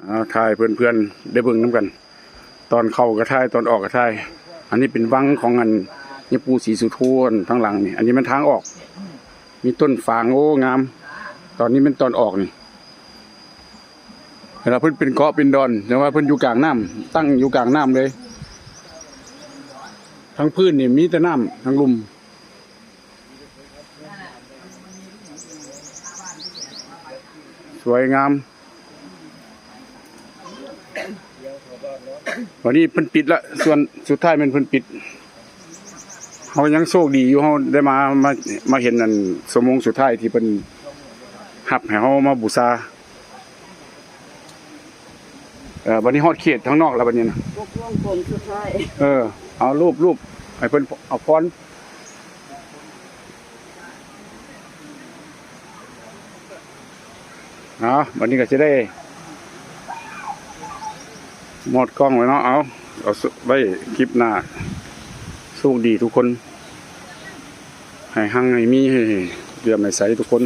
ເອົາ ຖ່າຍເພື່ອນໆໄດ້ເບິ່ງນຳກັນ. ຕອນເຂົ້າກໍຖ່າຍ ຕອນອອກກໍຖ່າຍ. ອັນນີ້ເປັນວັງຂອງອັນຍາປູ່ສີສຸໂທ ທາງຫຼັງນີ້. ອັນນີ້ແມ່ນທາງອອກ ມີຕົ້ນຝາງ ໂອ້ ງາມ. ຕອນນີ້ແມ່ນຕອນອອກນີ້. ເວລາເພິ່ນເປັນເກາະເປັນດອນ ແຕ່ວ່າເພິ່ນຢູ່ກາງນ້ຳ ຕັ້ງຢູ່ກາງນ້ຳເລີຍ. ທັງພື້ນນີ້ມີແຕ່ນ້ຳ ທັງລຸ່ມ. ສວຍງາມ. ວັນນີ້ເພິ່ນປິດລະ ສ່ວນສຸດທ້າຍແມ່ນເພິ່ນປິດ. ເຮົາຍັງໂຊກດີຢູ່ ເຮົາໄດ້ມາ ມາ ມາເຫັນອັນຊົ່ວໂມງສຸດທ້າຍທີ່ເພິ່ນຮັບໃຫ້ເຮົາມາບູຊາ. ເອີ ບັດນີ້ຮອດເຂດທາງນອກແລ້ວບັດນີ້ນະ. ຫົກໂມງກົງສຸດທ້າຍ. ເອີ ເອົາ ລູບ ລູບ ໃຫ້ເພິ່ນເອົາພອນ. ເອົາ ບັດນີ້ກໍຊິໄດ້ໝົດກ້ອງໄວ້ເນາະ. ເອົາ ເອົາໄວ້ຄລິບໜ້າ. ໂຊກດີທຸກຄົນ ໃຫ້ຮັ່ງໃຫ້ມີ ໃຫ້ເຫຼື້ອມໃຫ້ໃສທຸກຄົນ.